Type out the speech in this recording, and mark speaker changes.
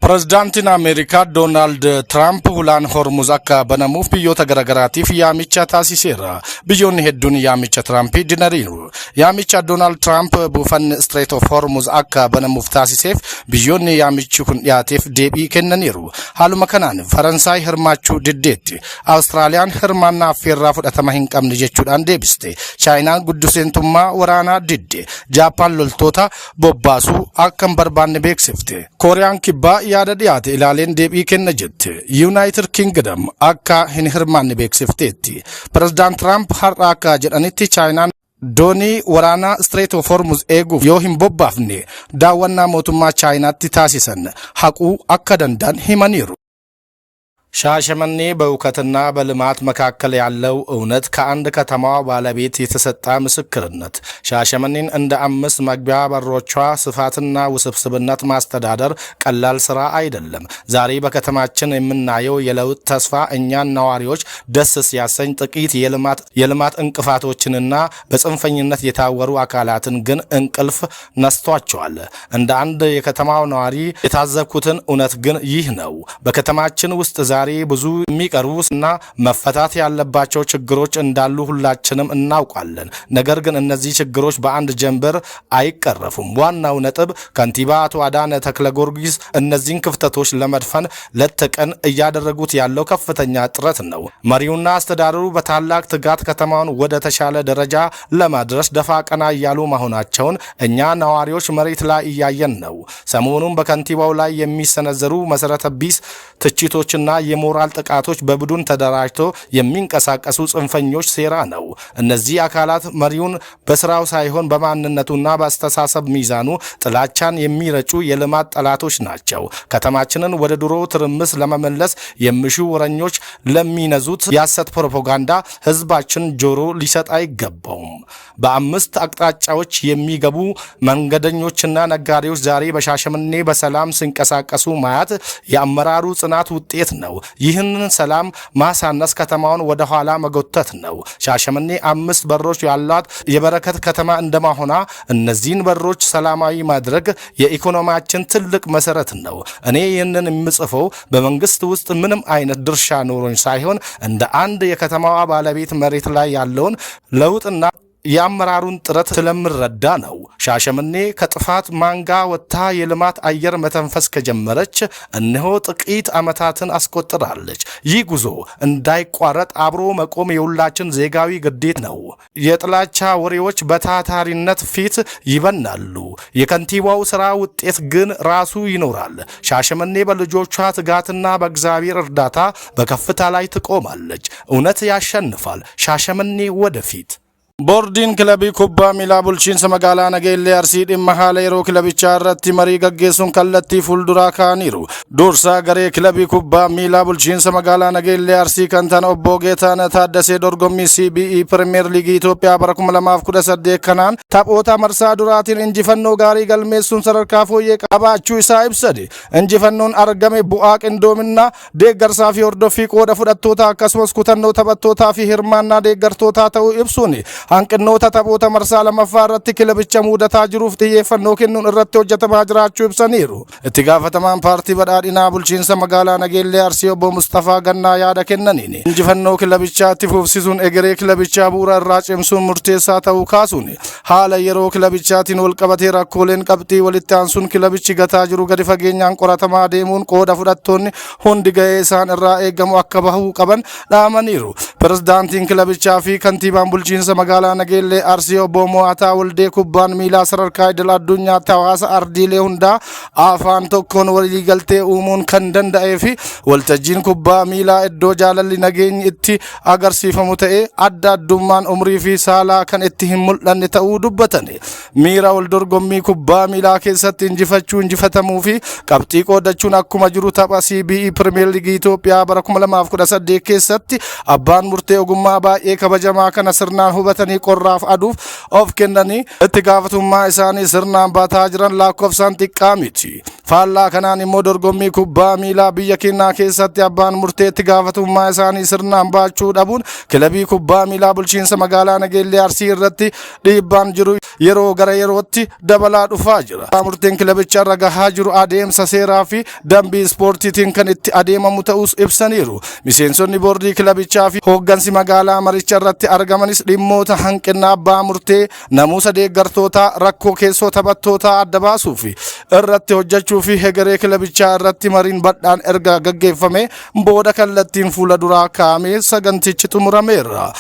Speaker 1: Pirezidaantiin Ameerikaa Doonaald Tiraamp hulaan Hormuz akka banamuuf biyyoota garaagaraatiif yaamicha taasiseera. Biyyoonni hedduun yaamicha Tiraampii didaniiru. Yaamicha Doonaald Tiraamp buufanni Strait of Hormuz akka banamuuf taasiseef biyyoonni yaamichi kun dhiyaateef deebii kennaniiru. Haaluma kanaan Faransaay hirmaachuu diddeetti. Awustiraaliyaan hirmaannaa affeerraa fudhatama hin qabne jechuudhaan deebiste. Chaayinaan guddiseentummaa waraanaa didde. Jaappaan loltoota bobbaasuu akka hin barbaanne beeksifte. Kooriyaan Kibbaa yaada dhiyaate ilaaleen deebii kenna jette. Yuunaayitid Kingdom akka hin hirmaanne beeksifteetti. Pirezidaant Tiraamp har'a akka jedhanitti, Chaayinaan doonii waraanaa Strait of Hormuz eeguuf yoo hin bobbaafne, daawwannaa mootummaa Chaayinaatti taasisan haquu akka danda'an himaniiru. ሻሸመኔ በሁከትና በልማት መካከል ያለው እውነት ከአንድ ከተማዋ ባለቤት የተሰጠ ምስክርነት። ሻሸመኔን እንደ አምስት መግቢያ በሮቿ ስፋትና ውስብስብነት ማስተዳደር ቀላል ስራ አይደለም። ዛሬ በከተማችን የምናየው የለውጥ ተስፋ እኛን ነዋሪዎች ደስ ሲያሰኝ፣ ጥቂት የልማት እንቅፋቶችንና በጽንፈኝነት የታወሩ አካላትን ግን እንቅልፍ ነስቷቸዋል። እንደ አንድ የከተማው ነዋሪ የታዘብኩትን እውነት ግን ይህ ነው። በከተማችን ውስጥ ዛሬ ብዙ የሚቀሩ እና መፈታት ያለባቸው ችግሮች እንዳሉ ሁላችንም እናውቃለን። ነገር ግን እነዚህ ችግሮች በአንድ ጀንበር አይቀረፉም። ዋናው ነጥብ ከንቲባ አቶ አዳነ ተክለ ጊዮርጊስ እነዚህን ክፍተቶች ለመድፈን ሌት ተቀን እያደረጉት ያለው ከፍተኛ ጥረት ነው። መሪውና አስተዳደሩ በታላቅ ትጋት ከተማውን ወደ ተሻለ ደረጃ ለማድረስ ደፋ ቀና እያሉ መሆናቸውን እኛ ነዋሪዎች መሬት ላይ እያየን ነው። ሰሞኑን በከንቲባው ላይ የሚሰነዘሩ መሰረተ ቢስ ትችቶችና የሞራል ጥቃቶች በቡድን ተደራጅቶ የሚንቀሳቀሱ ጽንፈኞች ሴራ ነው። እነዚህ አካላት መሪውን በስራው ሳይሆን በማንነቱና በአስተሳሰብ ሚዛኑ ጥላቻን የሚረጩ የልማት ጠላቶች ናቸው። ከተማችንን ወደ ድሮ ትርምስ ለመመለስ የሚሹ ወረኞች ለሚነዙት የሐሰት ፕሮፓጋንዳ ህዝባችን ጆሮ ሊሰጥ አይገባውም። በአምስት አቅጣጫዎች የሚገቡ መንገደኞችና ነጋዴዎች ዛሬ በሻሸመኔ በሰላም ሲንቀሳቀሱ ማየት የአመራሩ ጽናት ውጤት ነው። ይህንን ሰላም ማሳነስ ከተማውን ወደ ኋላ መጎተት ነው። ሻሸመኔ አምስት በሮች ያሏት የበረከት ከተማ እንደመሆኗ እነዚህን በሮች ሰላማዊ ማድረግ የኢኮኖሚያችን ትልቅ መሰረት ነው። እኔ ይህንን የምጽፈው በመንግስት ውስጥ ምንም አይነት ድርሻ ኖሮኝ ሳይሆን እንደ አንድ የከተማዋ ባለቤት መሬት ላይ ያለውን ለውጥና የአመራሩን ጥረት ስለምረዳ ነው። ሻሸመኔ ከጥፋት ማንጋ ወጥታ የልማት አየር መተንፈስ ከጀመረች እነሆ ጥቂት ዓመታትን አስቆጥራለች። ይህ ጉዞ እንዳይቋረጥ አብሮ መቆም የሁላችን ዜጋዊ ግዴታ ነው። የጥላቻ ወሬዎች በታታሪነት ፊት ይበናሉ። የከንቲባው ስራ ውጤት ግን ራሱ ይኖራል። ሻሸመኔ በልጆቿ ትጋትና በእግዚአብሔር እርዳታ በከፍታ ላይ ትቆማለች። እውነት ያሸንፋል። ሻሸመኔ ወደፊት። Boordiin kilabii kubbaa miilaa bulchiinsa magaalaa Nageellee Arsii dhimma haala yeroo kilabichaa irratti marii gaggeessuun kallattii fuulduraa kaa'aniiru. Dursaa garee kilabii kubbaa miilaa bulchiinsa magaalaa Nageellee Arsii kan ta'an obbo Geetaanah Taaddasee dorgommii CBE Pirimeer Liigii Itoophiyaa bara 2018 kanaan taphoota marsaa duraatiin injifannoo gaarii galmeessuun sadarkaa fooyyee qabaachuu isaa ibsate. Injifannoon argame bu'aa qindoominaa, deeggarsaa fi hordoffii qooda fudhattootaa, akkasumas kutannoo taphattootaa fi hirmaannaa deeggartootaa ta'uu ibsuun, hanqinnoota taphoota marsaa lamaffaa irratti kilabicha mudataa jiruuf xiyyeeffannoo kennuun irratti hojjetamaa jiraachuu ibsaniiru. Itti gaafatamaan paartii badhaadhinaa bulchiinsa magaalaa Nageellee Arsii obbo Mustafaa Gannaa yaada kennaniin, injifannoo kilabichaa itti fufsiisuun egeree kilabichaa bu'uura irraa cimsuun murteessaa ta'uu kaasuun, haala yeroo kilabichaatiin wal qabatee rakkooleen qabxii walitti aansuun kilabichi gataa jiru gadi fageenyaan qoratamaa deemuun qooda fudhattoonni hundi gahee isaan irraa eegamu akka bahuu qaban dhaamaniiru. Pirezidaantiin kilabichaa fi kantiibaan bulchiinsa magaalaa Nageellee Arsii obbo Mo'ataa Waldee kubbaan miilaa sadarkaa idil addunyaatti hawaasa ardiilee hundaa afaan tokkoon waliigaltee uumuun kan danda'ee fi waltajjiin kubbaa miilaa iddoo jaalalli nageenyi itti agarsiifamu ta'ee adda addummaan umrii fi saalaa kan itti hin mul'anne ta'uu dubbatan. Miira wal dorgommii kubbaa miilaa keessatti injifachuu, injifatamuu fi qabxii qoodachuun akkuma jiru, tapha CBE Premier League Itoophiyaa bara 2018 keessatti abbaan murtee ogummaa baay'ee kabajamaa kana sirnaan hubatanii baatanii qorraaf aduuf of kennanii itti gaafatummaa isaanii sirnaan baataa jiran lakkoofsaan xiqqaa miti. Faallaa kanaan immoo dorgommii kubbaa miilaa biyya keenyaa keessatti abbaan murtee itti gaafatummaa isaanii sirnaan baachuu dhabuun kilabii kubbaa miilaa bulchiinsa magaalaa Nageellee Arsii irratti dhiibbaan jiru yeroo gara yerootti dabalaa dhufaa jira. Murteen kilabicha irra gahaa jiru adeemsa seeraa fi dambii ispoortiitiin kan itti adeemamu ta'us ibsaniiru. Miseensonni boordii kilabichaa fi hooggansi magaalaa maricha irratti argamanis dhimmoota hanqina abbaa murtee, namuusa deeggartootaa, rakkoo keessoo taphattootaa adda baasuu fi irratti hojjechuu fi hegeree kilabichaa irratti mariin bal'aan erga gaggeeffame booda kallattiin fuula duraa kaa'amee sagantichi xumurameera.